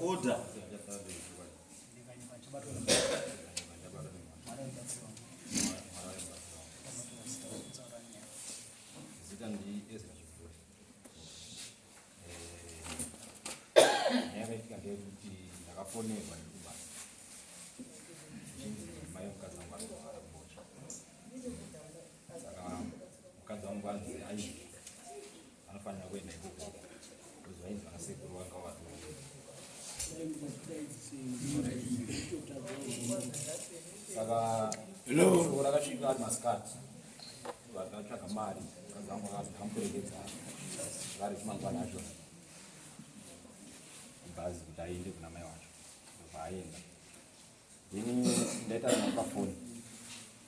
Order. Zita ndi Ezra Chivure. Nyaya yakaitika ndeyekuti ndakafonerwa ndiri kubasa zvichinzi mai mukadzi wangu ari kurwara kubocha. Saka mukadzi wangu anzi ayi anofanira kuenda ikoko because vainzi vanasekuru vanga vato saka shoko rakasvika ari masikati vakatsvaga mari mukadzi wangu akazi ndamuperekedza vari chimangwana acho kubhazi kuti aende kuna mai wacho ndobva aenda. Ini ndaita naye pafoni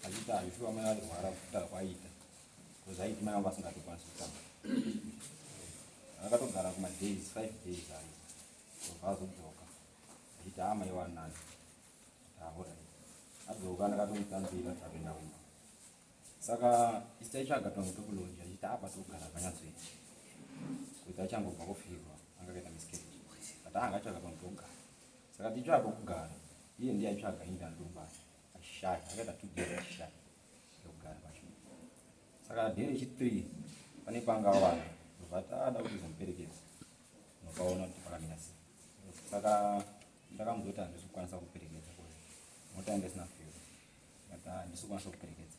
achiti hazvishuwa mai vairwara kutaura kwaiita because aiti mai vangu vasingatokwanisi kutaura. Akatogara kumadays 5 days ayo ndobva azodzoka achiti haa mai wanani ahorai adzoka ndakatomutambira tatoenda kumba. Saka isu taitsvaga tongo tokulonja achiti apa togara panyatsoita kuti achangobva kufirwa anga akaita miscarriage but anga atsvaga pamwe pekugara. Saka tichitsvaga pekugara iye ndiye aitsvaga ini ndandiri kubasa achishaya akaita 2 days achishaya pekugara pacho. Saka day rechi3 pane panga awana ndobva tada kuti uzomuperekedza unopaona kuti pakamira sei. Saka ndakamuzoti handisi kukwanisa kuperekedza mota yanga isina fuel but handisi kukwanisa kuperekedza.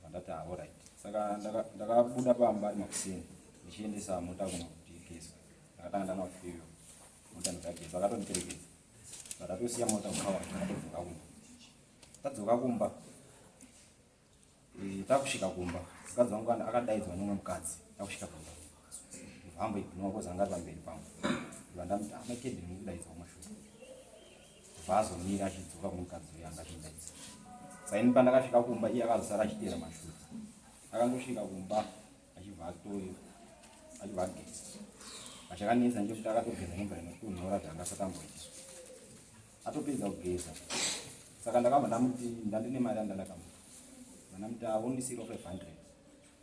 Ndati ah, alright. Saka ndakabuda pamba ari makuseni ndichiendesa mota kuna kuti igezwe. Ndakatanga ndanwa fuel mota ndikageza, akatondiperekedza. But atosiya mota kukawa ndakatodzoka kumba. Tadzoka kumba takusvika kumba mukadzi wangu akadaidzwa nemumwe mukadzi takusvika kumba hamboignore because anga ari pamberi pangu. Ndibva ndamuti ah, mai Kevin muri kudaidzwa kumashure. Ndibva azomira achidzoka kumukadzi uya anga achimudaidza. Saka ini pandakasvika kumba iye akazosara achiteera mashure. Akangosvika kumba achibva achibva ageza. Pachakanetsa ndechekuti akatogeza nemvura inotonhora zvaanga asati amboita. Atopedza kugeza. Saka ndakabva ndamuti ndandine mari yandandakamupa. Ndamuti awondisiirawo 500.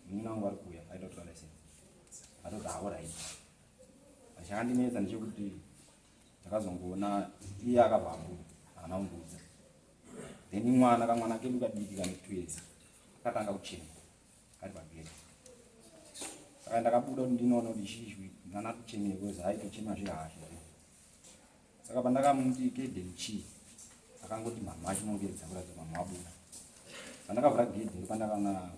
Munin'ina wangu ari kuuya aida kutora license. Atoti alright. Chakandinetsa ndechekuti ndakazongoona iye akabva abuda haana kundiudza. Then mwana kamwana kedu kadiki kane 2 years akatanga kuchema kari pagedhi. Saka ndakabuda kuti ndinoona kuti chii mwana ari kuchemei because aitochema zvehasha. Saka pandakamuti Keden chii akangoti mhamha achinongedza kuratidza mhamha wabuda. Pandakavhura gedhi ndopandakaona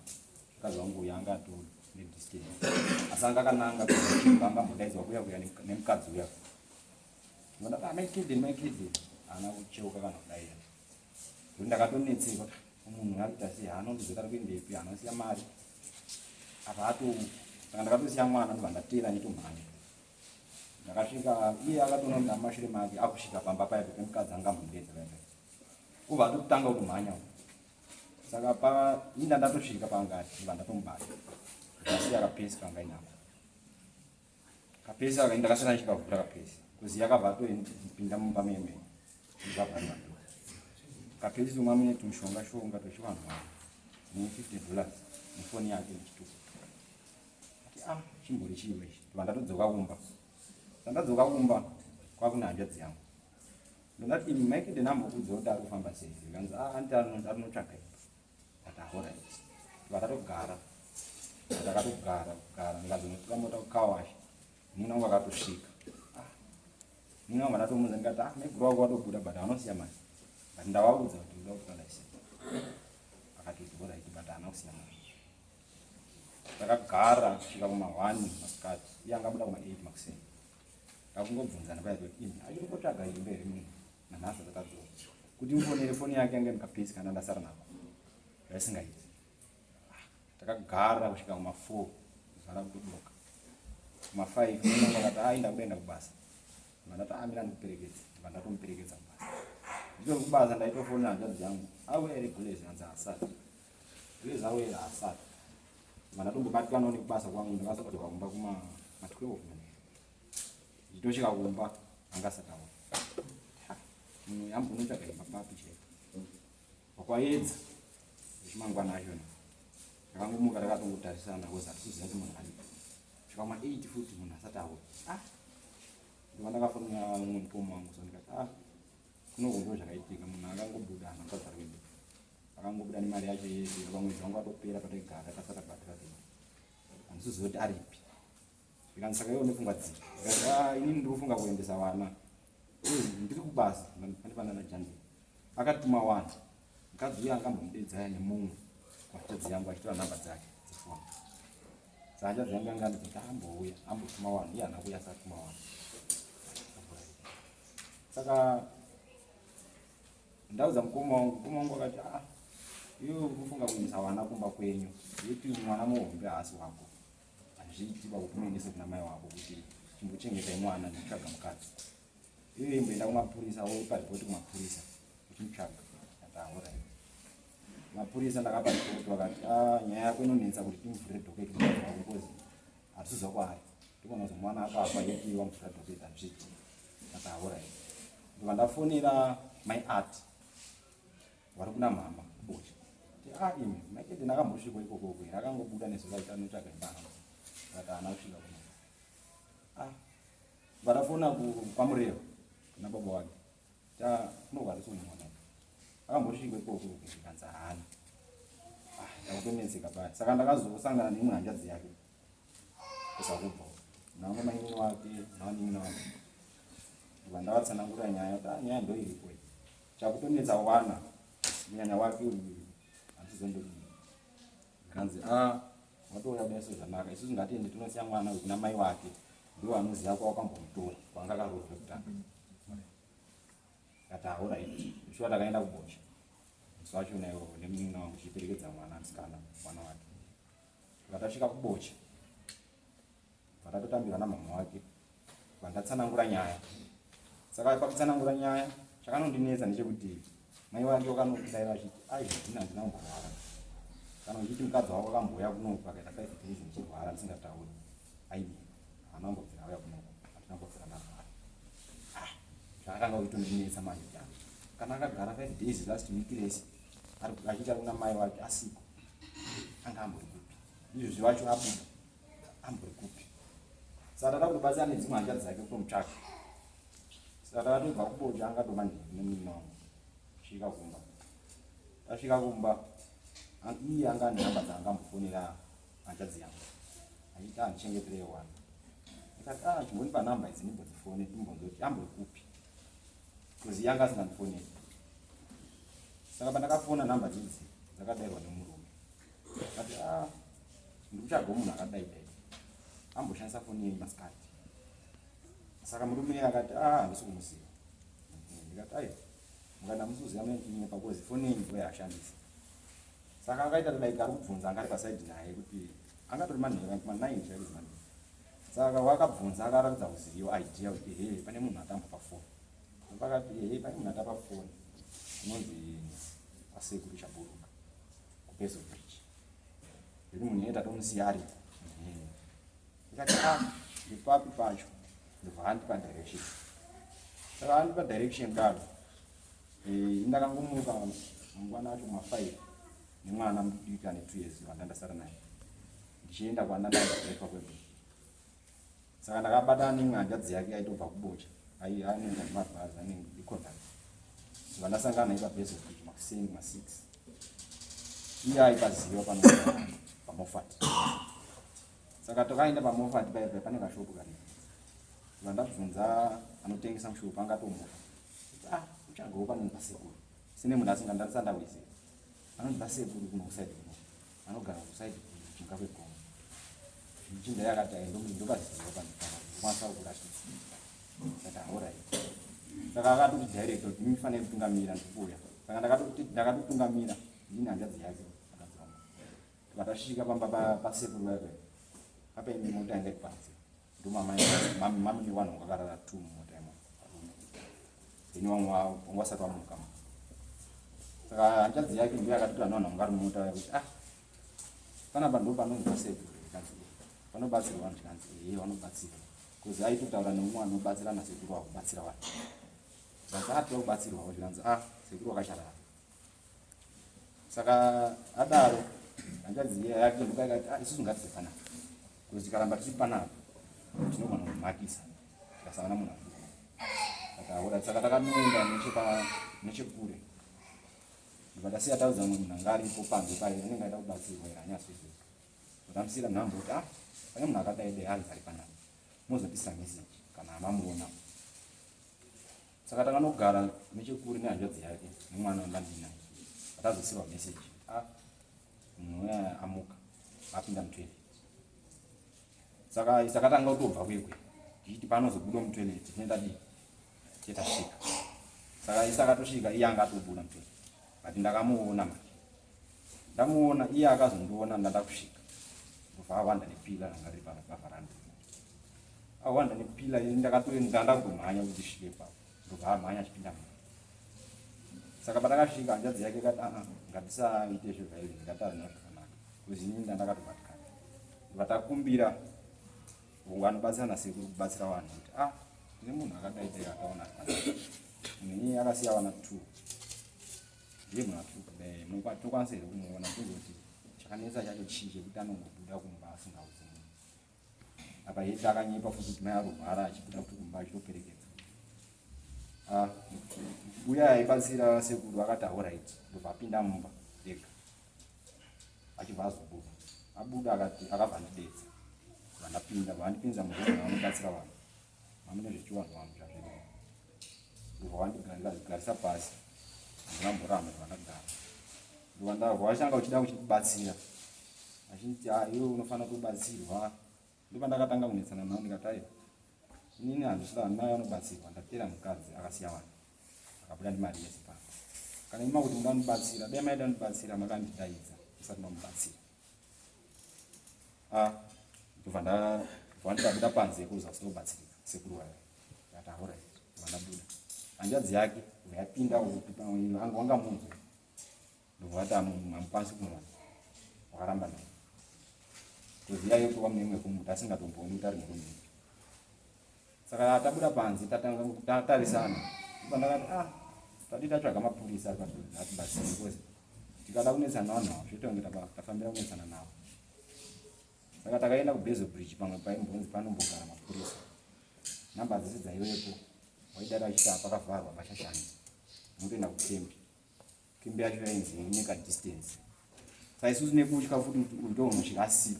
mukadzi wangu uyu anga atori nedistance asi anga akananga kuchimba anga ambodaidzwa kuya kuya nemukadzi uya. Ndakati amai Keden, mai Keden haana kucheuka kana kudaira. Zvekuti ndakatonetseka munhu ari kuita sei haana kundiziva ari kuendepi haana kusiya mari apa ato saka ndakatosiya mwana ndobva ndateera nditomhanya. Ndakasvika iye akatoona kuti amashure make akusvika pamba paya pemukadzi anga ambondiedza paya paya. Ubva atotanga kutomhanya. Saka pa inda ndatosvika pangati ndobva ndatomubata. Ndasiya kapesi kanga inako. Kapesi aka ndakasara ndichikavhura kapesi. Kuzi yakabva atopinda mumba meme. Ndikavhara madoor. Kapesi umwe mune tumushonga shonga twechivanhu vanhu. Ne $50 nefoni yake nechitupa. Ati ah chimbori chii ichi. Ndobva ndatodzoka kumba. Ndadzoka kumba kwakune hanzvadzi yangu. Ndondati imi Mike ndinambokuudza kuti ari kufamba sei. Zvikanzi ah anti arinotsvaga imba. Ndati ah alright. Ndobva tatogara. Ndakatogara kugara ndikazonotora mota kucar wash. Munin'ina wangu akatosvika. Ah munin'ina wangu ndatomuudza ndikati ah maiguru wako watobuda but anosiya mari. But ndavaudza kuti ndoda kutora license. Akatoti alright but haana kusiya mari. Takagara kusvika kuma 1 masikati iye anga abuda kuma 8 makuseni. Takungobvunzana paya kuti imi achiri kutsvaga imba here munhu nanhasi asati adzoka. Kuti mufonere foni yake yanga ine kapesi kana ndasara nako. Zvaisingaiti. Takagara kusvika kuma 4 zuva rakutodoka. Kuma 5 munhu akati ah inda kuenda kubasa. Ndati ah mira ndikuperekedze. Ndibva ndatomuperekedza kubasa. Nditori kubasa ndaitofonera hanzvadzi yangu. Auya here Gulezi hanzi haasati. Gulezi auya here haasati. Ndibva ndatombobatikanawo nekubasa kwangu ndakazodzoka kumba kuma 12 manheru. Ndichitosvika kumba anga asati auya. Munhu uyu ambonotsvaga imba papi chaipo. Kwayedza chimangwana achona takangomuka takatongotarisana because hatisi kuziva kuti munhu aripo. Svika kuma 8 futi munhu asati auya. Ah. Ndobva ndakafonera mumwe mukoma wangu so ndikati ah kunoko ndo zvakaitika munhu akangobuda haana mukadzi ari kuenda. Akangobuda nemari yacho yese pamwedzi wangu watopera pataigara tasati tabhadhara rent. Handisiziva kuti aripi. Ndikanzi saka iwe une pfungwa dzipi? Ndikati ah inini ndiri kufunga kuendesa vana. Ndiri kubasa pane panana Janzi. Akatuma wani. Mukadzi uya angambomudedzaya nemumwe kuhanzvadzi yangu achitora nhamba dzake dzefoni. Saka hanzvadzi yangu yanga andibvunza ambouya ambotuma wanhu iye haana kuuya asatuma wanhu. Saka ndaudza mukoma wangu, mukoma wangu akati ah iwe uri kufunga kuendesa vana kumba kwenyu yeti mwana muhombe haasi wako. Hazviiti pakuti umuendese kuna mai wako kuti chimbochengetai mwana ndikutsvaga mukadzi. Iwe imboenda kumapurisa woipa ripoti kumapurisa uchimutsvaga. Ndati alright. Mapurisa ndakapa ripoti vakati ah, nyaya yako inonetsa kuti timuvhure docket mukadzi wako because hatisiziva kwaari. Ndikona kuti mwana akafa yeti wamuvhura docket hazviiti. Ndati alright. Ndobva ndafonera mai Art vari kuna mama kubocha. Ti ah imi mai Eden akambosvikwa ikoko uko here akangobuda nezuva aiti anotsvaga imba haana. Ndakati haana kusvika kuno. Ah Vakafona kwaMurehwa kuna baba wake. Ta kunorwarisa mwana. Akambosvika ikoko zvikanzi haana. Ah, ndakutonetseka paya. Saka ndakazosangana neimwe hanzvadzi yake. Kusakubva. Navo mainini wake, navanin'ina wake. Ndobva ndavatsanangurira nyaya kuti ah, nyaya ndoiripo iyi. Chakutonetsa wana kunyanya wake uyu handizondodii. Kanzi ah watouya kudai sezvanaka isusu ngatiende tinosiya mwana uyu kuna mai wake ndiwo anoziva kwawakambomutora kwanga akaroorwa kutanga kati aorit shuwa takaenda kubocha musi wacho naiwo nemunin'ina wangu tichiperekedza mwana musikana mwana wake tikatasvika kubocha Vatatotambirwa namama wake vandatsanangura nyaya. Saka pakutsanangura nyaya chakanondinetsa ndechekuti mai wake wakanokudai vachiti ai ini handina kumborwara. Kana uchiti mukadzi wako akambouya kunoku akaita 5 days ndichirwara ndisingatauri aini haana kumbobvira auya kunoku handina kumbobvira ndarwara. Ah, zvakatanga kuitondinetsa manje kuti ah, kana akagara 5 days last week rese achiita kuna mai wake asiko anga ambori kupi izvozvi wacho abuda ambori kupi saka tada kutobatsira nedzimwe hanzvadzi dzake kutomutsvaka saka takatobva kuboja anga toma nemunin'ina wangu svika kumba tasvika kumba iye anga ane nhamba dzaangambofonera hanzvadzi yangu achiti andichengeterei ah, wana ndikati ah chimbonipa nhamba idzi ndimbodzifone timbonzoti ambori kupi bcause iye anga asingandifoneri saka pandakafona nhamba dzidzi dzakadairwa nemurume Ati ah ndikutsvagawo munhu akadai dai amboshandisa foni yenyu masikati. Saka murume akati ah handisi kumuziva. Ndikati aiwa mukati hamusi kuziva mune chinyepa kozi foni yenyu ndiyo yaashandisa. Saka akaita like ari kubvunza anga ari pasaidi naye kuti angatori manheru kuma 9 chaiko manheru. Saka wakabvunza akaratidza kuziva idea kuti ehe pane munhu atambopa foni. Pakati ehe pane munhu atapa foni unonzi kwasekuru Chaburuka. kupeso bridge ndiri munhu iyeye tatomusiya ariko ndikati ah ndipapi pacho ndobva andipa direction saka andipa direction kudaro eh, indakangomuka mangwana acho kuma5 nemwana mudiki ane 2 years wandandasara naye ndichienda kwandandarepa kwedu Saka ndakabatana neimwe hanzvadzi yake yaitobva kubocha anoenda nemabhazi anenge iconduct zuva ndasangana naye pabase of bridge makuseni ma6 iye aipaziva pano pamofat saka takaenda pamofat paya paya pane kashopu karipo zuva ndabvunza anotengesa mushopu angatomuka ah uchagawo panonzi pasekuru sine munhu asingandarisandawizira anonzi pasekuru kuno kusaidi kuno anogara kusaidi kujinga kwegomo michinda yakati ai ndopaziva panokwanisa kukuratidza saka horait saka akatoti direct kuti mifanire kutungamira ndikuuya saka ndakatotungamira ndine hanzvadzi yake akadzonga tikatasvika pamba pasekuru vake papaine mota yanga iri panze ndomamami vanhu vakarara two mumota imo varume then vamwe vanga vasati vamuka saka hanzvadzi yake ndiyo yakatoti vanhu vanhu vanga vari mumota vaya kuti ah panapa ndo panonzi pasekuru kanzi panobatsirwa vanhu zvikanzi ehe vanobatsirwa bcause aitotaura neumwe anobatsira nasekuru wakubatsira vanhu zvikanzi ah toda kubatsirwawo zvikanzi ah sekuru wakacharara Saka adaro hanzvadzi iya yakimbuka ikati ah, isusu ngatibve panapa because tikaramba tiri panapa tinogona kumakisa tikasawana munhu anotiona. Takaura saka takanoenda nechekure. Ndobva tasiya taudza mumwe munhu anga aripo panze paye anenge aida kubatsirwa here anyatsoziva. Ndamusiyira nhamba kuti ah pane munhu akadai dai hanzi ari panapa. Mozotisa message kana mamuona. Saka takanogara nechekure nehanzvadzi yake nemwana wandandinaye. Atazosiirwa message ah munhu uya amuka apinda mutoilet. Saka takatanga kutobva kwekwe tichiti panozobuda mutoilet tinoenda dii chetasvika. Saka isu takatosvika iye anga atobuda mutoilet but ndakamuona manje. Ndamuona iye akazondiona ndanda kusvika. Ndobva awanda nepila ranga riri pavharanda. Awanda nepila ndakatoenda ndakutomhanya kuti ndisvike ipapo. Ndobva amhanya achipinda mumba. Saka patakasvika hanzvadzi yake ikati aa ngatisaite zveviolence ngataure nazvo zvakanaka. Because inini ndandakatobatikana. Ndobva takumbira vamwe vanobatsira nasekuru kubatsira vanhu kuti ah tine munhu akadai dai akaona ari panapa. Munhu iyeye akasiya vana two. Ndiye munhu atiri kudai tokwanisa here kumuona tozoti chakanetsa chacho chii chekuti anongobuda kumba asingaudzi munhu. Apa yeti akanyepa futi kuti mai arurwara achibuda futi kumba achitoperekedza. Ah, uya aibatsira sekuru akati alright ndobva apinda mumba ega achibva azobuda abuda akati akabva andidedza vandapinda vandipinza muroom vanobatsira vanhu vamune zvechivanhu vanhu zvazviri ndobva vandigarisa pasi handina mboramba vandagara ndobva ndabva vachitanga uchida kuchibatsira achiti ah iwe unofanira kubatsirwa ndopandakatanga kunetsana navo ndikati aiwa inini handisida mai vanobatsirwa ndatera mukadzi akasiya vanhu akabuda ndimari yese pano kana ima kuti mungandibatsira dai maida ndibatsira makandidaidza musati mamubatsira ah ndobva ndabva ndikabuda panze kuza usina kubatsirika sekuru wayo ndikati ahora ndobva ndabuda hanzvadzi yake ndobva yapinda anga wanga munzwe ndobva vati hamukwanisi kumuona wakaramba naye kuziya yotova mune imwe kumuti asingatombooni kuti ari murume saka tabuda panze tatanga tatarisana ndakati ah tadi tatsvaga mapurisa ari padhuze atibatsire because tikada kunetsana navanhu ava zvoita kunge tafambira kunetsana navo saka takaenda kubezo bridge pamwe paimbonzi panombogara mapurisa namba dzese dzaivepo waidaro achiti apakavharwa pachashandi unotoenda kukembi Kimbi yacho yainzi ine ka distance. Saka isusu nekutya futi kuti uyu ndomunosvika asipo.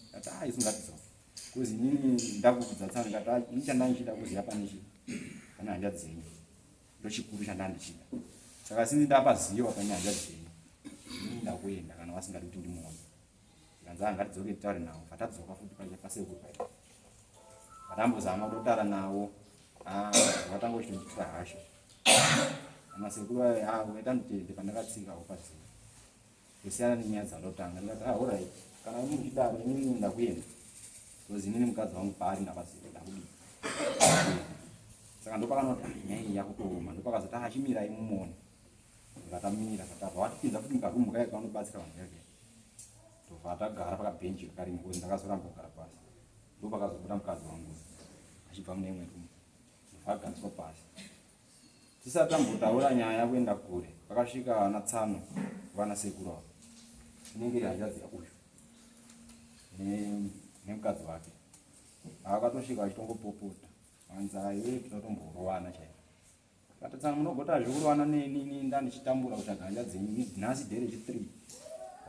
Ndati ah isu ngatidzoke. Because inini ndakukudza tsano ndikati ah ini chandandichida kuziva pane chii pane hanzvadzi dzenyu. Ndochikuru chandandichida. Saka sinzi ndapaziva pane hanzvadzi dzenyu. Inini ndakuenda kana vasingadi kuti ndimuone. Ndikanzi ah ngatidzoke titaure navo. Patadzoka futi pacha pasekuru paita. Patambozama kutotaura navo. Ah vatanga kuchitonditira hasha. Masekuru ayo ah ukaita mutende pandakatsika upaziva. Kusiyana nenyaya dzandotanga ndikati ah alright kana imi muchidaro inini ndakuenda. Because inini mukadzi wangu paari ndapaziva ndakudii. Saka ndopakanoti ah nyaya iyi yakutooma ndopakazoti ah chimirai mumuone. Ndikatamira katabva watipinza futi mukarumu kaya kanobatsira vanhu kaya kaya. Ndobva tagara pakabhenji kakarimo because ndakazoramba kugara pasi. Ndopakazobuda mukadzi wangu achibva mune imwe room. Vagariswa pasi. Tisati tambotaura nyaya kuenda kure, pakasvika vana tsano vana sekuru ava. Inenge iri hanzvadzi yauyu nemukadzi wake. Akatosvika achitongopopota. Hanzi aiwe tinotomborovana chaizvo. Kati tsano munogota zvekurovana neni ini ndandichitambura kutsvaga hanzvadzi yenyu nhasi day rechi 3.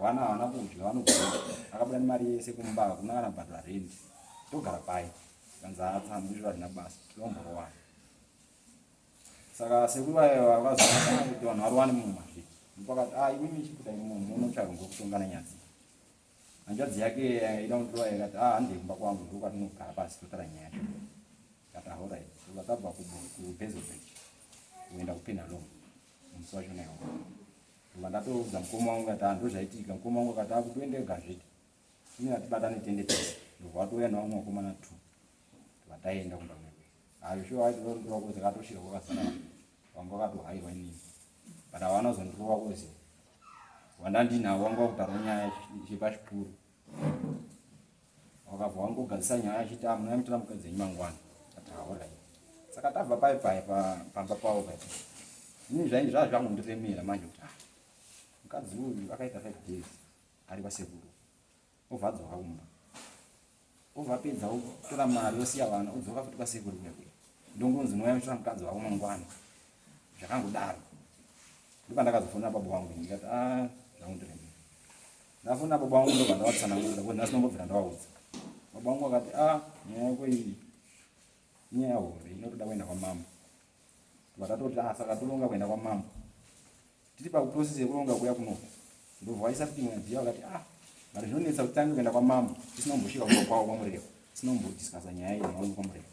Vana havana kudya vanogona. Akabuda nemari yese kumba hakuna kana kubhadhara rent. Togara pai. Kanzi haa izvo hazvina basa tinomborovana. Saka sekuru vaya vakazoona kuti vanhu varovane mumba zve. Ndopakati ah imimi chibuda imomo munotsvaga ngokutongana nyadzi. Hanzvadzi yake ida kundirova ikati ah handei kumba kwangu ndokwatinogara pasi totara nyaya yacho. Kati alright. Saka tabva kuBezo Bridge kuenda kuPenalong musi wacho naiwo. Ndobva ndatoudza mukoma wangu kati ah ndozvaitika mukoma wangu akati ah kutoendega zviti. Ini atibatane tiende tese. Ndobva watouya nevamwe vakomana two. Ndobva taenda kumba kwekwe. Ayo shuwa aitoda kuzi akatosvika kwakazara vanhu. Vanga vakatohairwa inini. But havana kuzondirova kuzi wandandinawo wanga wakutaura nyaya chepachikuru. Wakabva wangogadzisa nyaya achiti ah munouya mutora mukadzi wenyu mangwana. Ati alright. Saka tabva pai pai pamba pavo pai. Ini zvainge zvava zvakundiremera manje kuti ah mukadzi uyu akaita 5 days. Ari kwasekuru obva adzoka kumba obva apedza otora mari osiya vana odzoka futi kwasekuru kuya kuya. Ndongonzi unouya uchitora mukadzi wako mangwana. Zvakangodaro. Ndopandakazofonera baba wangu ndikati ah zvakundiremera. Ndafonera baba wangu ndobva ndavatsanangurira because nhasi ndombobvira ndavaudza. Baba wangu vakati ah nyaya yako iyi inyaya hombe inotoda kuenda kwamambo. Tobva tatoti ah saka toronga kuenda kwamambo. Tiri pakuprocess yekuronga kuya kunoko. Ndobva vaisa futi imwe idea vakati ah but zvinonetsa kuti tange kuenda kwamambo tisina kumbosvika kumba kwavo kwaMurehwa. Tisina kumbodiscussa nyaya iyi navangu kwaMurehwa.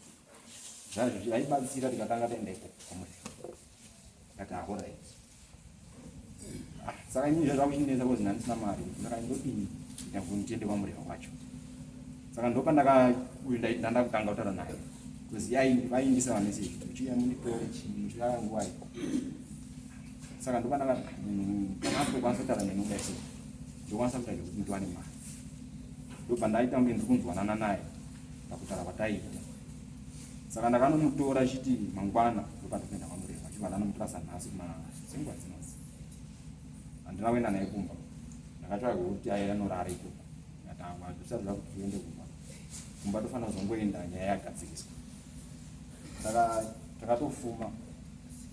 Zvaibatsira tikatanga taenda ikoko kwaMurehwa. Ndikati ah alright. Ah, saka ini zvakuchinetsa because ndandisina mari. Saka ndodini kuita kuti ndiende kwaMurehwa kwacho. Saka ndopandaka uyu ndanda kutanga kutaura naye. Because vaindisa mameseji uchiuya munditore chii muchiuya nguwai. Saka ndopandaka munhu kana atokwanisa kutaura neni kudai so ndokwanisa kuita zvekuti ndiwane mari. Ndobva ndaita kunge ndiri kunzwanana naye pakutaura kwataiita. Saka ndakanomutora chiti mangwana ndopandikuenda kwaMurehwa achibva ndanomutora sanhasi kuma senguva dzinodzi. Handina kuenda naye kumba. Ndakatsvaka kwekuti aye anorara ikoko. Ndikati awa tisati zvakuti tiende kumba. Kumba tofanira kuzongoenda nyaya yagadziriswa. Saka takatofuma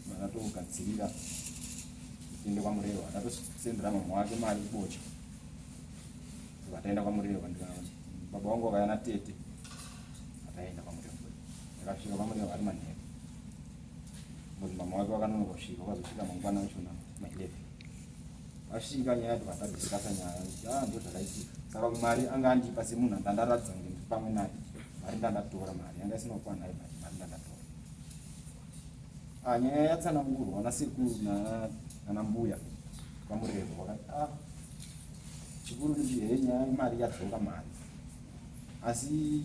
ndakatogadzirira tiende kwaMurehwa. Ndatosendera mama wake mari kubocha. Vataenda kwaMurehwa baba vangu vakauya natete. Ataenda kwaMurehwa. Ndakasvika kwaMurehwa ari manheru. Because mama wake vakanonoka kusvika vakazosvika mangwana achona ma 11. Vasvika nyaya tobva tadiscussa nyaya kuti ah ndo zvakaitika. Saka mari anga andipa semunhu andandaratidza kunge ndiri pamwe naye. Mari ndandatora mari yanga isina kukwana naye but mari ndandatora. Ah nyaya yatsanangurwa nasekuru nana mbuya kwaMurehwa vakati ah chikuru ndichi he nyaya yemari yadzoka mari. Asi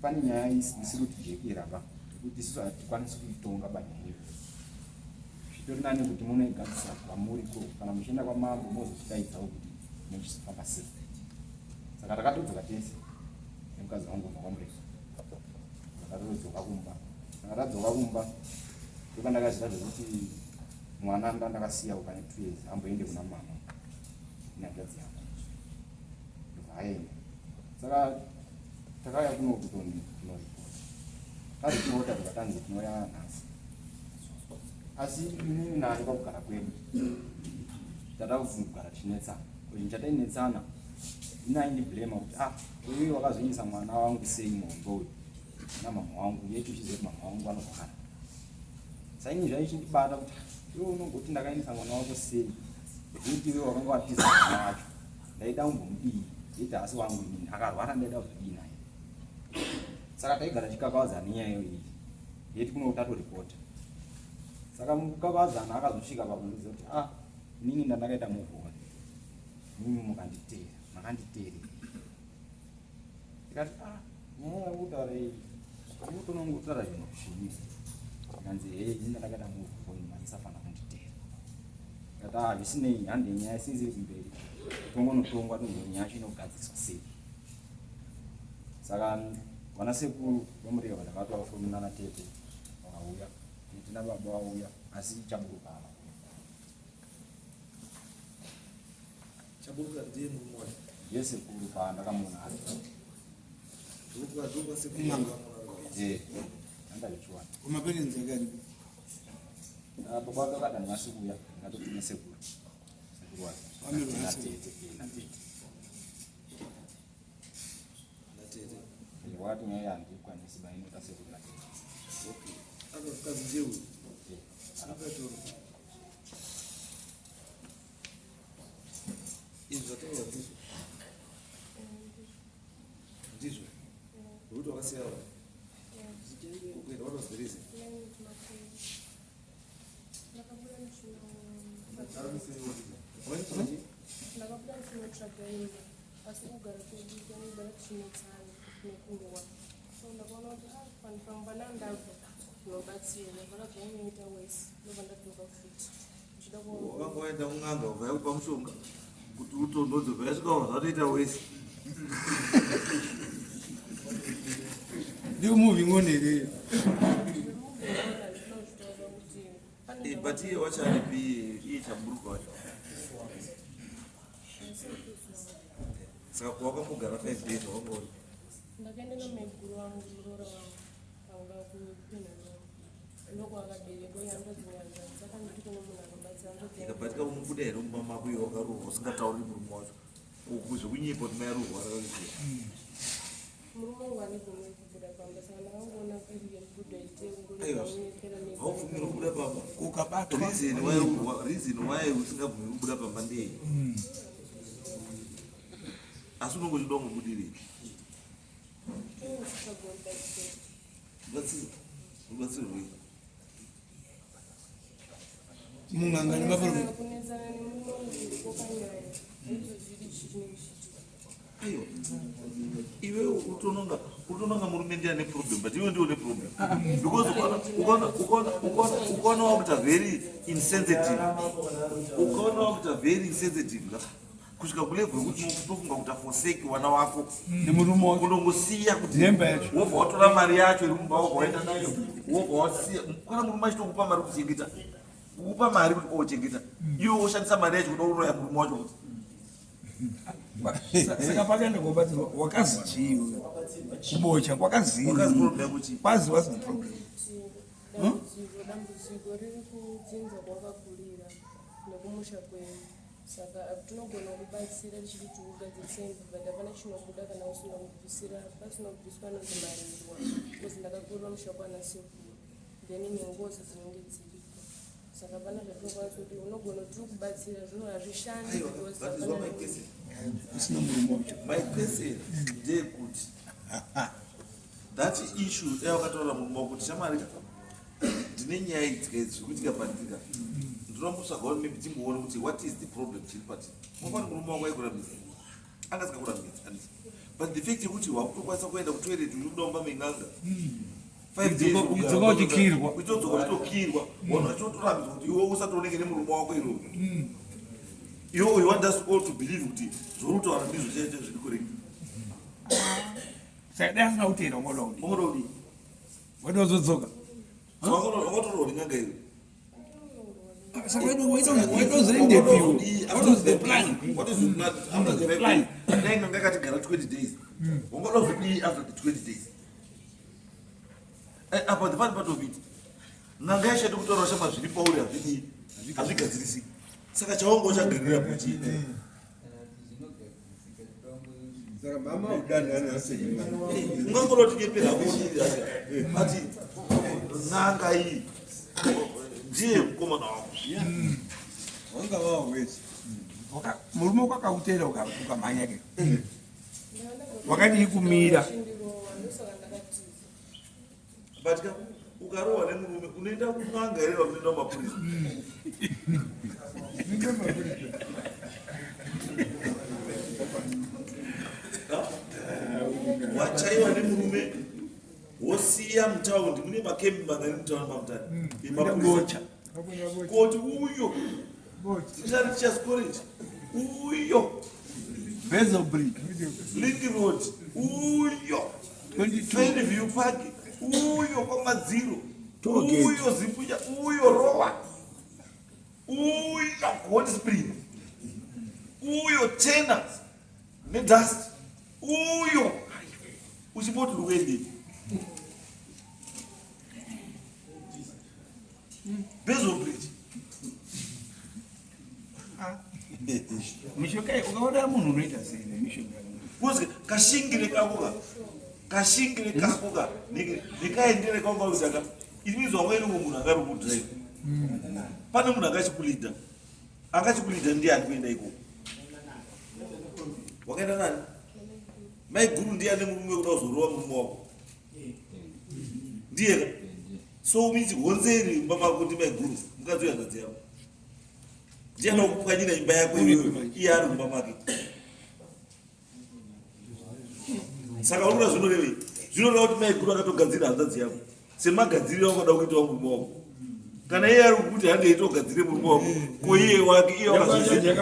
pane nyaya isiri kutijekera ba yekuti isusu hatikwanisi kuitonga banyaya iyoyo. Zvitori nani kuti munoigadzisa kwamuri ko kana muchienda kwamambo mozotidaidzawo kuti muchizofamba sei. Saka takatodzoka tese nemukadzi wangu kubva kwaMurehwa. Takatodzoka kumba. Saka tadzoka kumba ndopandakaziva zvekuti mwana ndandakasiya pane 2 years amboende kuna mama nehanzvadzi yangu. Ndobva aenda. Saka takauya kuno kutonoripota. Taripota tikatanzi tinouya nhasi. Asi inini naye pakugara kwedu tata kugara tichinetsana. Kuti chatainetsana ini aindiblema kuti ah uyu wakazoendesa mwana wangu sei muhombe uyu namama wangu yeti uchiziva kuti mama wangu vanorwara. Saka ini zvaichindibata kuti iwe unogoti ndakaendesa mwana wako sei nekuti iwe wakanga watiza mwana wacho ndaida kumbomudii yeti haasi wangu inini akarwara ndaida kuzodii naye. Saka taigara tichikakavadzana nenyaya iyoyi yeti kuno tatoripota. Saka mukukakavadzana akazosvika pakundiudza kuti ah inini ndandakaita move on mimi mukanditeera makanditeerera. Ndikati ah nyaya yakutaura iyi unotonongotaura zvinhu zvii ndikanzi hee ini ndandakaita move on manisafanira kunditeera. Ndikati ah zvisinei hande nyaya sinzi iri kumberi tongonotongwa tonzwa nyaya yacho inogadziriswa sei. Saka vana sekuru vaMurehwa ndakatovafonera nana tete vakauya tete nababa vauya asi Chaburuka haana kuuya. Chaburuka ndiye murume wacho. Ndiye sekuru paandakamuona ari. Ndokwasekuru. Eh, andazvichiwana. Kumaperenzi ake aripo. Ah, baba vake vakati handivasi kuuya ndakatotuma sekuru. Sekuru wake. Vamirwa nasekuru. Natete, eh, natete. Natete. Eh, wakati nyaya handikwanisi ba inoda sekuru natete. Okay. Aka mukadzi ndiye uyu. Eh, Akatoro. Izvi zvataurwa ndizvo. Ndizvo. Kuti wakasiya wa. Kuenda what was the reason? Ndakabuda ndichinotsvaga imba asi kugara kwedu taigara tichinetsana nekurwa so ndakaona kuti ah, panifamba ndandabva zvinobatsira ndakabva zvanyanya wese ndobva ndadzoka futi ndichida kuona Wakanga waenda kun'anga ubva yakupa mushonga kuti utonhodze ubva yasvika zvatoita wese. Ndiyo moving on here. Zvemuvhurona ndinozvitaura kuti pane Eh, but iye wacho aripi iye Chaburuka wacho. Saka kwawakambogara 5 days wakanga uri. Ndakaenda namaiguru vangu muroora wangu anga Ikabatika unobuda here mumba mako iwe wakarohwa usingatauri murume wacho zvekunyepa kuti mai arohwa rakaziva haubvumiri kubuda pamba ukabatwa reason why usingabvumiri kubuda pamba ndei hmm. asi unonge uchida kungobudirei rubatsiro rwei mun'anga nemaprofita aiwa iwe utononga utononga murume ndiye ane problem but iwe ndiwe une problem because ukaona wakuita very insensitive ukaona wakuita very insensitive kusvika kulevel yekuti unotofunga kuti aforsake wana wako nemurume wako unongosiya kuti Nemba yacho. wobva watora mari yacho iri mumba wobva waenda nayo wobva wasiya kana murume achitokupa mari kuchengeta kukupa mari kuti ochengeta iwe woshandisa mari yacho kuda kuroya murume wacho kuti Saka pakaenda kobatsirwa wakazi chii iwe? Kubocha kwakazii? Wakazi problem yako chii? Kwazi what's the problem? Dambudziko dambudziko riri kudzinza kwakakurira nekumusha kwenyu saka tinogona kubatsira tichiti tikugadzirise imba but hapana chinobuda kana usina kubvisira pasina kubviswa anonzi marirwa because ndakakurira musha kwana sekuru then nengozi dzinenge dziripo saka hapana zvatinokwanisa kuti unogona kuti tiri kubatsira zvino hazvishandi because That is hapana what my question. Usina murume wacho. My question ndeyekuti that issue dai wakataura murume wako kuti shamwari ndine nyaya idzika idzi zviri kuitika pandika ndinomutsvagawo maybe timboone kuti what is the problem chiri pati mafani murume wako aikurambidza anga asingakurambidzi anditi but the fact yekuti wakutokwanisa kuenda kutoilet uri kuda mumba men'anga Udzoka uchikirwa. uchitodzoka uchitokirwa vanhu vachitotorambidzwa kuti iwe usatooneke nemurume wako iroro iwe you want us all to believe kuti zvauri kutaura ndizvo chaizvo zviri correct Saka dai asina kuteera ungoda kudii? ungoda kudii Wada wazodzoka. wakatorwa nen'anga iwe Saka waitozoendepiwo. What was the plan? What is the plan? After the plan? Dai n'anga yakatigara 20 days. Ungoda kuzodii after the 20 days? Eh, apa the funny part of it. N'anga yacho yati kutaura shama zviri pauri hazvidii. Hazvigadzirisiki. Saka chaunga uchagarira kuti Saka mama udanhana sei? ungangoda kuti nyepera hako but n'anga iyi ndiye mukomana wako. Wanga wao wese. Murume wako akauteera ukamhanya ke. Wakadii kumira? Chindirowa ndosaka ndakatiza But ka ukarohwa nemurume unoenda kun'anga here kana unoenda kumapurisa? Ha? Wachaiwa nemurume wosiya mutaundi mune makembi mangani mutaundi mamutani emapurisa Bocha. koti uyo Teachers College uyo Bezel Bridge. Link Road uyo 22. Fairview Park uyo kwamadziro Tollgate. uyo Zimbuya uyo Rowa uyo Hot Spring uyo Tena nedust uyo uchimboti ruendepi Bezel Bridge Mishonga iyi ukaona munhu unoita sei nemishonga? Because kashingire kako ka kashingire kako ka nekaendere kako kauzaka it means wanga iri munhu anga ari kudrive pane munhu angachikulidha angachikulidha ndiani kuenda ikoko wakaenda nani maiguru ndiani murume wekuda kuzorova murume wako ndiye ka so means honzeri mumba mako ndi maiguru mukadzi wehanzvadzi yako ndiani wakupwanyira imba yako iwewe iye ari mumba make saka unoda zvinorevei zvinoreva kuti maiguru akatogadzira hanzvadzi yako semagadziriro awakada kuita murume wako kana iye ari kukuti handei togadzire murume wako ko iye wake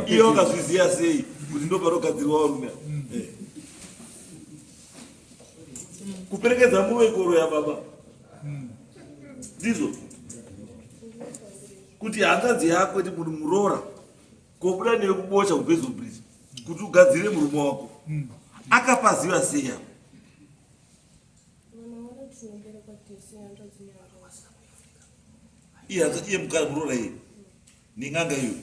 iye wakazviziva sei kuti ndo panogadzirwa varume ava? Eh. Kuperekedza murume koro yababa ndizvo kuti hanzvadzi yako iti munhu muroora kobuda newe kubocha kuBezel Bridge kuti ugadzire murume wako akapaziva sei apa vanoona tinoberekwa Tese hanzvadzi nehanzvadzi. Iye hanzvadzi iye mukara muroora iye nen'anga iyo.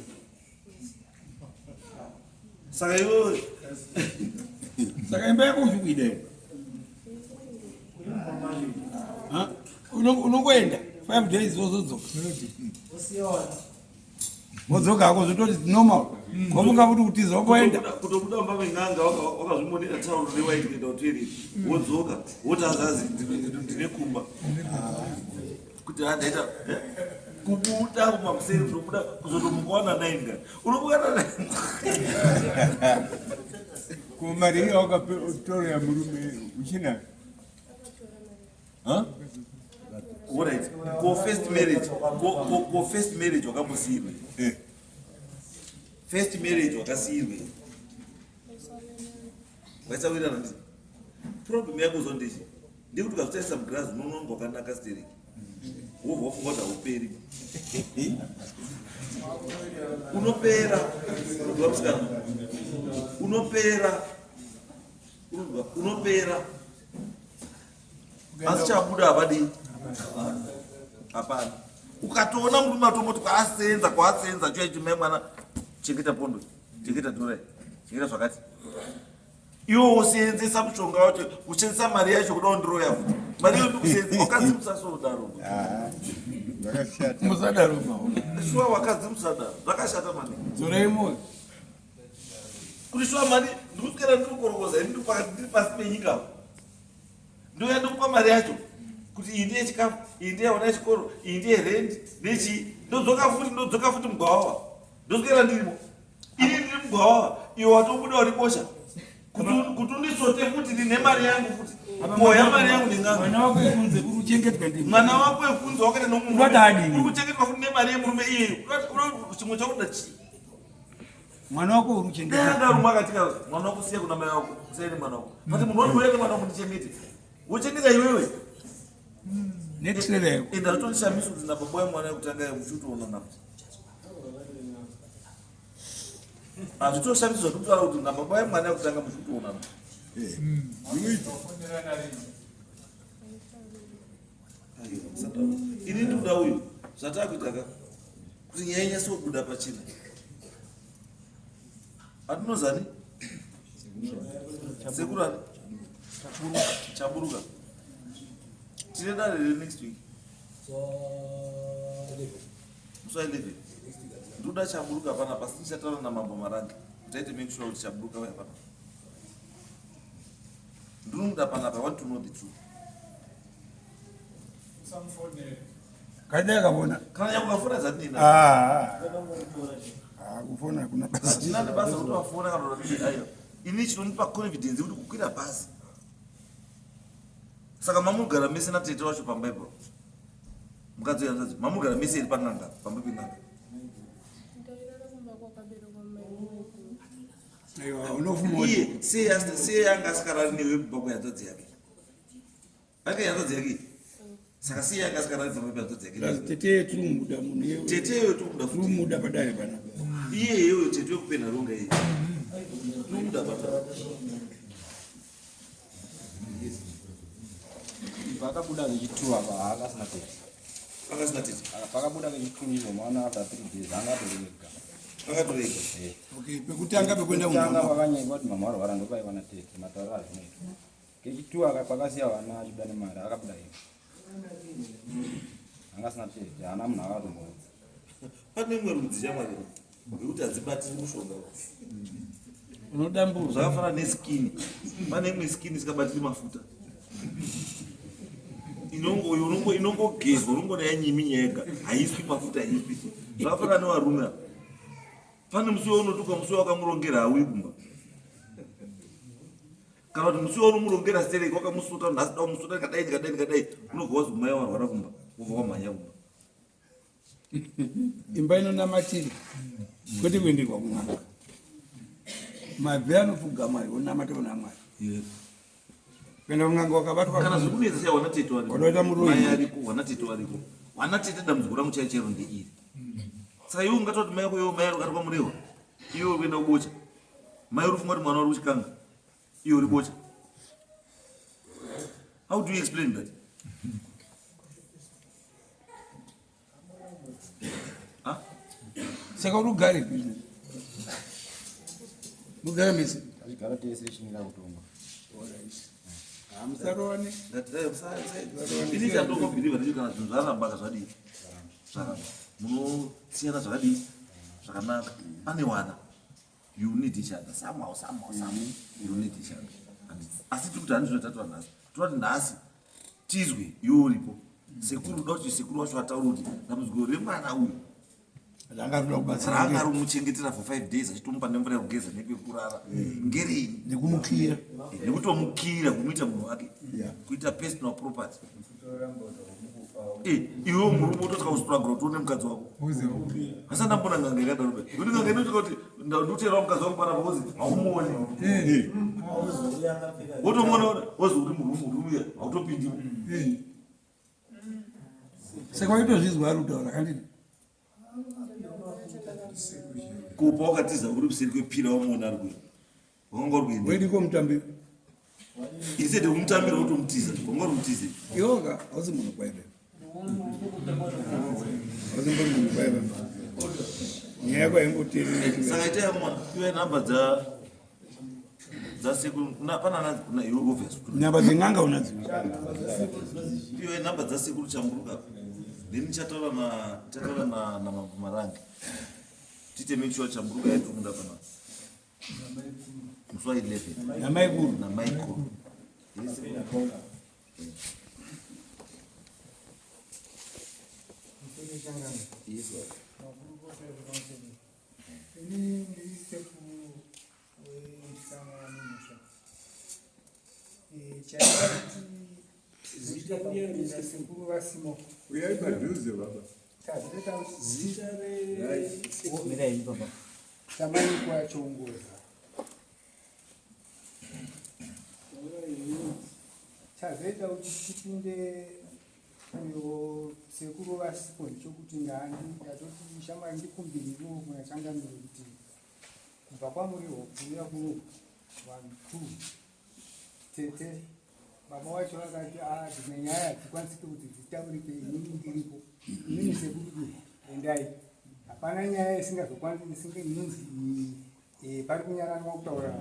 Saka iwewe Saka imba yako uchikuida iwe. Ha? Unongoenda 5 days wozodzoka. Wodzoka hako zvototi normal. Wafunga kuti kutiza wamboenda. Kutobuda mumba men'anga wakazvimonera tauro rewaiti kuenda kutoilet wodzoka woti azazi ndine kumba kuti handaita kubuda kumakuseri kutobuda kuzotomuka wana 9 ka unomuka na 9. Ko mari iya wakatora murume uchinayo? Huh? Alright. Ko first marriage, ko first marriage wakambosiirwe? Eh. First marriage wakasiirwe? Waisawirirana ndizi. Problem yako zondechi. Ndikuti ukazvitarisa mugirazi unoona wakanaka stereki. Wobva wafunga kuti hauperi. Unopera. Unobva musikana. Unopera. Unopera. Asi chabuda havadii? Hapana. Ukatoona murume atomoti kwaasenza kwaasenza chiya chimai mwana chengeta pondo chengeta dhora chengeta zvakati iwe wosenzesa mushonga wacho kushandisa mari yacho kuda kundiroya futi mari iyo ndikusenza wakadzi musasodaro Zvakashata. Musadaro maona. Shuwa wakadzi musadaro zvakashata maningi. Dzorai moyo. Kuti shuwa mari ndikuswera ndiri kukorokoza ini ndiri pakati ndiri pasi penyika ndouya ndokupa mari yacho kuti iyi ndiye chikafu iyi ndiye vana chikoro iyi ndiye rent nechii ndodzoka futi ndodzoka futi mugwawawa ndoswera ndirimo ini ndiri mugwawawa iwe watobuda uri bosha kuti undisote futi ndine mari yangu futi koya mari yangu nen'anga Mwana wako ekunze uri kuchengetwa ndini. Mwana wako ekunze wakaita nomurume Unoda adini? uri kuchengetwa futi nemari yemurume iyeyo chimwe chakuda chii Mwana wako uri kuchengetwa. Dai akarumwa akatika mwana wako siya kuna mai wako siya nemwana wako but munhu wati uya nemwana wako ndichengete wochengeta iwewe Netrailer yako. Ende hazvitondishamisi kuti nababa wemwana wekutanga muchitoonana futi hazvitoshamisi zvandikutaura kuti nababa wemwana wekutanga muchitoonana Ini ndikuda uyu zvatakuita ka kuti nyaya inyase kubuda pachena. Atinozani? Sekuru ani? Chaburuka. Tine dare re next week. Musi wa 11. Ndikuda Chaburuka panapa asi ndichataura namambo Marange kuti aite make sure kuti Chaburuka vaya panapa. Ndinomuda panapa, I want to know the truth. Kaida yakavona. Kana nyangwe ukafona zvatinina. Ah. Ah, kufona hakuna basa. Hatina nebasa kuti wafona kana kuti aiwa. Ini chinondipa confidence yekuti kukwira bhazi. Saka mamugara mese natete wacho pamba ipo. Mukadzi uya hanzvadzi, mamugara mese iri pan'anga, pamba pen'anga. Ndairara kumba kwakaberekwa mai vangu. Aiwa, unofuma Iye sei sei anga asikarari newe kumba kwehanzvadzi yake? Ake hanzvadzi yake. Saka sei anga asikarari pamba pehanzvadzi yake? Tete tiri kumuda munhu iye. Tete iyoyo tiri kumuda futi. Tiri kumuda padare panapa. Iye iyoyo tete wekupena ronga iye. Tiri kumuda padare. Pakabuda vechitu apa haakasina tete. Akasina tete. Pakabuda vechitu izvo mwana after 3 days anga atorega. Akatorega. Eh. Okay, pekutanga pekuenda Kutanga kumba. pakanyengwa kuti mama warwara ndopaiva natete matauriro azvinoita. Kechitu aka pakasiya vana achibuda nemari akabuda ega. Anga asina tete haana munhu akatomboudza. Pane imwe rudzi shamwari yekuti hadzibatiri mushonga. Unodamburwa. Zvakafanana neskini. Pane imwe skini isikabatiri mafuta. Inongo inongo inongogezwa unongoona yanyiminya yega. Haiswi mafuta haiswi. Zvakafanana nevarume ava. Pane musi waunotuka musi wakamurongera hauyi kumba. Kana kuti musi waunomurongera stereki wakamusuta nhasi da kumusuta ndikadai ndikadai ndikadai unobva wazi mai warwara kumba wobva wamhanya kumba. Imba inonamatira kwete kuenderwa kun'anga. Mabvi anopfuga Mwari wonamata kuna Mwari. Kuenda kun'anga wakabatwa Kana zvikunetsa chai wana tete wariko. Wanoita muroyi. Mai ariko, wana tete wariko. Wana tete dambudziko rangu chai chero ndeiri. Saka iwe ungatoti mai yako iwe mai ari kwaMurewa. Iwe uri kuenda kubocha. Mai uri kufunga kuti mwana uri kuchikanga. Iwe uri bocha. How do you explain that? Saka uri kugarepi izvozvi? Mugara mese? Tachigara tese tichimira kutonga. Hamusarovane. Ini chandongobhilivha ndicho kana zvinhu zvaramba ka zvadii zvaramba munosiyana zvakadii zvakanaka pane wana you need each other somehow somehow somehow you need each other asi tiri kuti handizvo tataura nhasi tinoda kuti nhasi tizwe iwe uripo sekuru uda kuti sekuru wacho ataure kuti dambudziko remwana uyu Ranga rinoda kubatsira ranga rumuchengetera for five days achitomupa nemvura yekugeza nepekurara ngerei nekumukira nekutomukira kumuita munhu wake kuita personal property eh, iwe murume utotya kustruggle kuti une mukadzi wako asi andambona n'anga yakadaro pe kuti n'anga inotya kuti ndikuteerawo mukadzi wangu panapa wozi haumuoni eh. wotomuona wozi uri murume uri uya hautopindimo eh. Saka waitozvizwa ari kutaura kandini kupa wakatiza uri kuseri kwepira wamuona ari kuya wanga uri kuenda waidiko mutambiro instead yekumutambira wotomutiza wanga uri kutize iwoka hausi munhu kwaive hausi mbori munhu kwaive nyaya yako haingoteereri saka itai mwana iwe nhamba dza dzasekuru pana na iwe obvious nhamba dzen'anga unadzo iwe nhamba dzasekuru chamburuka then ndichataura na ndichataura na na mambo marange tiite make sure chamburuka yaitomuda pana musi wa 11 namaikuru namaikuru Yes, Ini ndiri sekuru wemusikana wanemusha. Chaita kuti zita kupinda sekuru vasimo. Uyai padhuze baba. Tazita Zita re baba. Tamanikwa Chongoza. Chazoita kuti tipinde uyo sekuru vasipo ndechokuti ndandi ndatoti shamwari ndikumbirirewo kuna changamire kuti kubva kwamuriwo kuuya kuno one two tete baba wacho vakati a dzimwe nyaya hadzikwanisike kuti dzitaurike inini ndiripo inini sekuru endai hapana nyaya isingazokwanisi isinge inonzi eh, pari kunyaranwa kutaura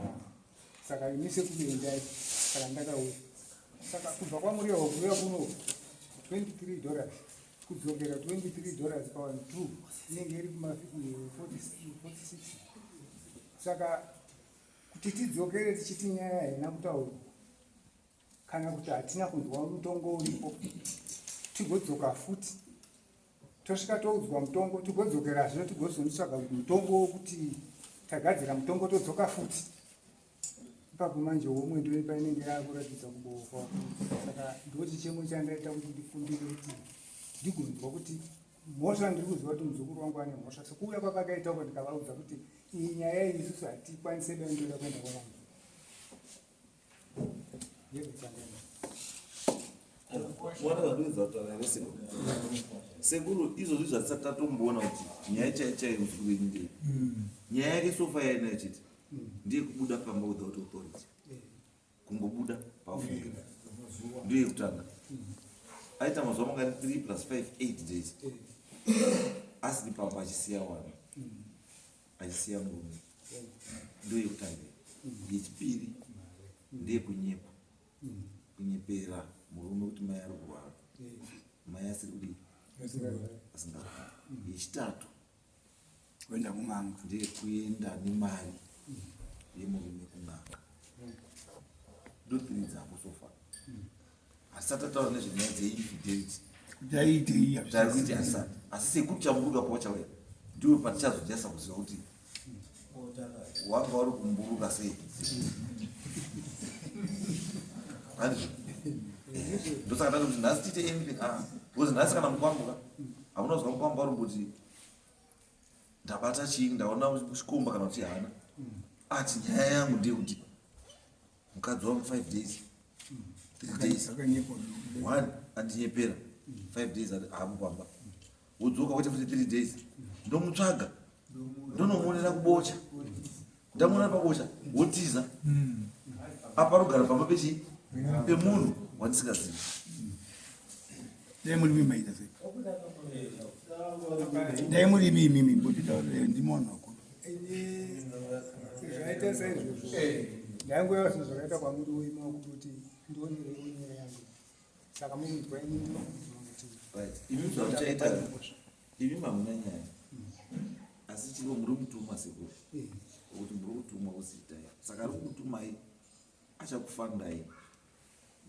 saka ini sekuru endai saka ndakauya saka kubva kwamuriwo kuuya kuno 23 dollars kudzokera 23 dollars pa 1 2 inenge iri kuma 46 saka kuti tidzokere tichiti nyaya haina kutaurwa kana kuti hatina kunzwa mutongo uripo tigodzoka futi tosvika toudzwa mutongo tigodzokerazve tigozonotsvaga kuti mutongo wokuti tagadzira mutongo todzoka futi ipapo manje homwe ndo painenge yakuratidza kubowa saka ndo chichemo chandaita kuti ndikumbire kuti ndigonzwa kuti mhosva ndiri kuziva kuti muzukuru wangu ane mhosva sekuuya kwavakaita uko ndikavaudza kuti iyi nyaya iyi isusu hatikwanise dai ndoda kuenda kwamambo Mwana vandoedza kutaura here sekuru? Sekuru izvozvi zvatisati tatomboona kuti nyaya chaiyo chaiyo muzukuru wenyu ndei. Nyaya yake sofa yainayo chete ndiye kubuda pamba without authority. Kungobuda pafungira. Ndiyo yekutanga. Aita mazuva mangani 3 plus 5 8 days. Asiri pamba achisiya wana. Achisiya murume. Ndiyo yekutanga. Yechipiri ndeyekunyepa. Kunyepera murume kuti mai ari kurwara. Mai asiri kudii? Asingarwari. Yechitatu kuenda kun'anga ndeyekuenda nemari yemurume kun'anga. Ndothree dzako so far. Asati ataura nezvenyaya dzeinfidelity. Kuti aitei Tari kuiti asati. Asi sekuru chamburuka pawachauya ndiwe patichazonyasa kuziva kuti wanga uri kumburuka sei. Handizvo? Ndosaka ndati kuti nhasi tiite anything ah because nhasi kana mukwambuka hamuna kuzwa mukwambo ari kuti ndabata chii ndaona chikomba kana kuti hana ati nyaya yangu ndeyekuti mukadzi wangu 5 days 3 days Akanyepwa. one andinyepera 5 days hapo pamba wodzoka waita futi 3 days ndomutsvaga ndonomuonera kubocha ndamuonera pabocha wotiza apa rogara pamba pechii pemunhu wandisingazivi. Dai muri mimaita sei? Dai muri imi imimi mbotitaurire ndimi vanhu vakuru. Ini zvaita saizvozvo ndaingouya zvinhu zvakaita kwamuri woima kuti ndionereiwo nyaya yangu saka mukunzwa ini ndinokunzwa kuti Right. Imi zvamuchaita imi mamuna nyaya asi chiro muri kutumwa sekuru kuti muri kutumwa kuziitai saka ari kukutumai achakufandai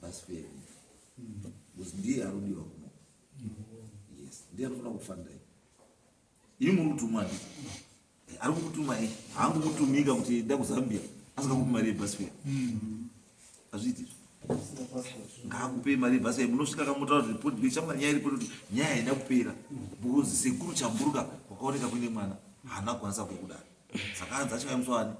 bus fare because ndiye arodiwa kuno yes ndiye anofanira kufandai imi muri kutumwa ndi ari kukutumai haangokutumika kuti enda kuzambia asingakupi mari yebus fare hazviiti ngaakupei mari yebus fare munosvika kamotaura kuti report bechamwa nyaya iripo kuti nyaya haina kupera because sekuru chamburuka kwakaoneka kuine mwana haana kukwanisa kuya kudaro saka anzi achauya musi wani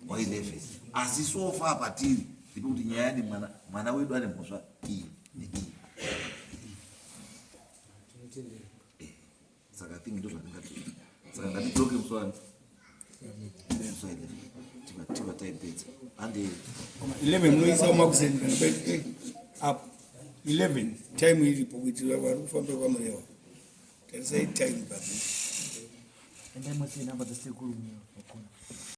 wa11 asi so far patiri ndepekuti nyaya nemwana mwana wedu ane mhosva iyi neiyi. Saka I think ndo zvandingati saka ngatidzoke musi wani musi wa11 tiva taipedza handi. 11 munoisa makuseni kana paiti apo 11 time iripo kuitira vari kufamba kwamurewa tarisai time papi. Endai musiye namba dzasekuru pakona.